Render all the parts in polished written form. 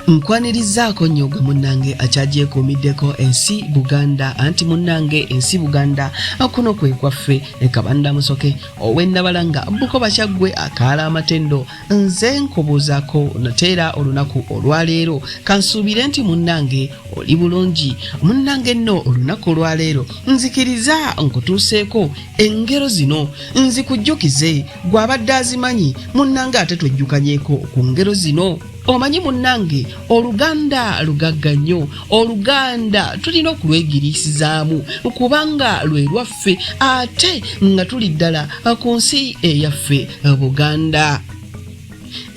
Nkwanirizaako nnyo gwe munnange akyagyekuumiddeko ensi Buganda, anti munnange ensi Buganda kuno kwe kwaffe. Kabanda Musoke ow'e Nabalanga Bukoba Kyaggwe akaala amatendo, nze nkubuuzaako nateera olunaku olwaleero. Kansuubire nti munnange oli bulungi. Munnange nno olunaku olwaleero nzikiriza nkutuuseeko engero zino nzikujjukize gw'abadde azimanyi. Munnange ate twejjukanyeeko ku ngero zino. Omanyi munnange, Oluganda lugagga nnyo. Oluganda tulina okulwegiriisizaamu kubanga lwe lwaffe, ate nga tuli ddala ku nsi eyaffe Buganda.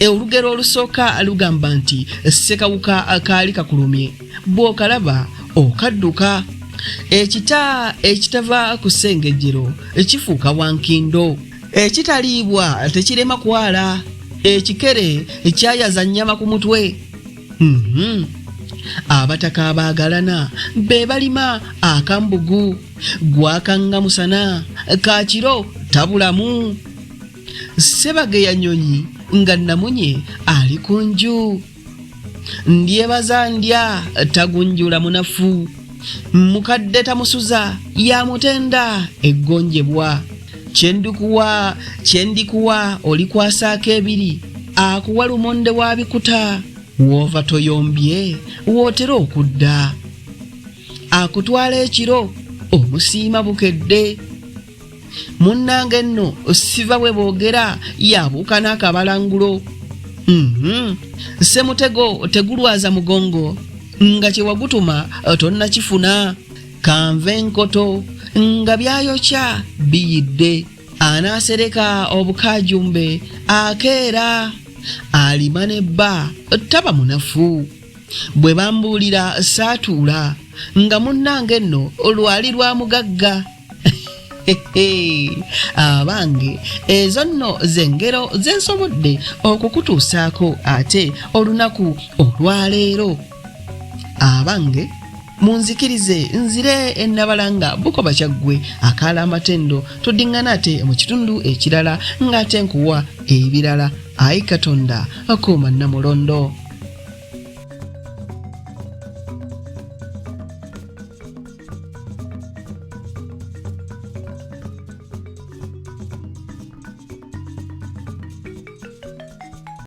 Olugero olusooka lugamba nti ssekawuka kaali kakulumye, bw'okalaba okadduka. Ekita ekitava ku ssengejjero kifuuka wankindo. Ekitaliibwa tekirema kwala. Ekikere kyayaza nnyama ku mutwe. Abataka abaagalana be balima akambugu. Gwakanga musana kakiro tabulamu. Ssebageya nnyonyi nga namunye ali ku nju. Ndyebaza ndya tagunjula munafu. Mukadde tamusuza yamutenda eggonjebwa. Kyendikuwa kyendikuwa olikwasaako ebiri. Akuwa lumonde wa bikuta, w'ova toyombye wootera okudda. Akutwala ekiro omusiima bukedde. Munnange nno siva bwe boogera yabuuka n'akabalangulo. Ssemutego tegulwaza mugongo, nga kye wagutuma tonnakifuna. Kanva enkoto nga byayokya biyidde. Anaasereka obukajumbe akeera. Alima ne bba taba munafu. Bwe bambuulira saatuula, nga munnange nno lwali lwa mugagga. Abange, ezo nno z'engero ze nsobodde okukutuusaako ate olunaku olwaleero. Abange, munzikirize nzire enabalanga Bukoba Kyaggwe akaala amatendo, tuddiŋŋana ate mu kitundu ekirala ng'ate nkuwa ebirala. Ayi Katonda akuuma Nnamulondo.